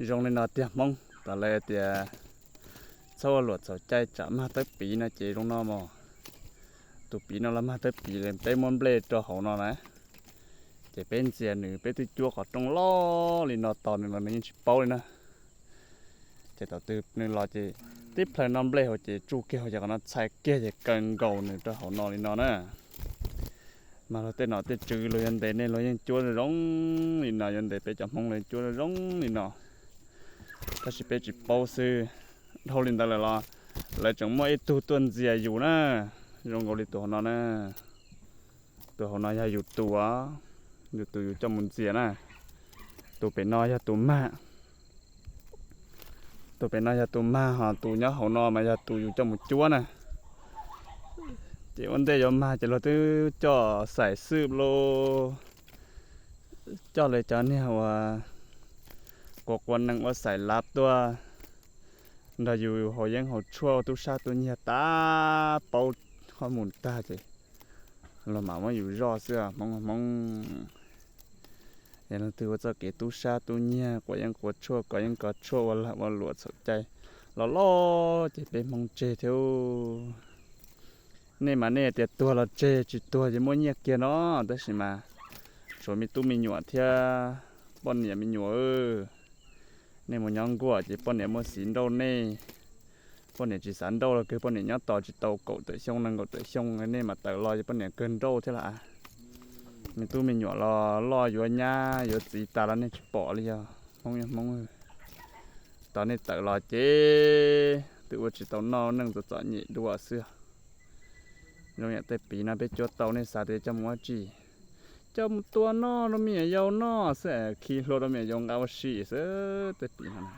Zoo li no tiag Hmoob, tam lawv tias txhob ua luam txhaum cai tsam mag tawb piv no ces zoo no mog. Tus piv no los mag tawb piv, peb muab nplej rau hauv no na, ces peb ntxias nws, peb twb cuab qhov rooj loj li no tos nws los nws yeej tsis paub li na. Ces thaum twg nws los ces tib plhaw no nplej hauv ces tsuj kiag hauv ces qhov no txhais kiag ces kaw nkaus nws rau hauv no li no na. Mas luag tej nom tej tswv luag yuav ntes nej luag yeej cuab zoo li no, yuav ntes peb cov Hmoob luag yeej cuab zoo li no. Tab sis peb tsis paub xwb. Dhau li ntawd lawm los lawv tseem muaj ib tug tuaj ntxias yus na, zoo nkaus li tus hauv no na. Tus hauv no yog yus tus, yus tus yus coj mus ntxias na. Tus pem no yog tus mag, tus pem no yog tus mag, ho tus nyob hauv no mas yog tus yus coj mus cuab na. Ces ua ntej yuav mag ces luag twb coj xaim xwb lauj, coj lawv cov niag uas quav quav nees ua xaim lav tuaj nrog yus haus yeeb haus tshuaj ua tub sab tub nyiag tas paub qhov mus tag ces luag mam muab yus zoj xwb Hmoob Hmoob. Yog leej twg ua txoj kev tub sab tub nyiag quav yeeb quav tshuaj kov yeeb kov tshuaj ua lag ua luam txhaum cai los loj ces peb Hmoob tseg thiab. Nej mas nej tias tuag los tseg, tsis tuag ces muaj nyiaj kiag no, tab sis mas tshuav me tub me nyuam thiab poj niam me nyuam, nej mus nyob nkuaj ces poj niam muaj xiv nrauj nej. Poj niam tsis xav nrauj los kawg, poj niam nyob tos tsis tau kaum tawm xyoo nees nkaum tawm xyoo nej mam tawm los ces poj niam kawg nrauj thiab las. Me tub me nyuam los loj yuav nyab yuav txiv tas los nej tsis pom li yog Hmoob yog Hmoob. Tos nej tawm los ces twb ua tsis tau noj neej txom txom nyem dua xwb. Zoo yam tej piv no peb cuab tau nej xav tias coj mus ua tsi? Coj mus tua noj rau me nyuam yaus noj xwb, khi hlua rau me nyuam yaus nqa ua si xwb tej piv no.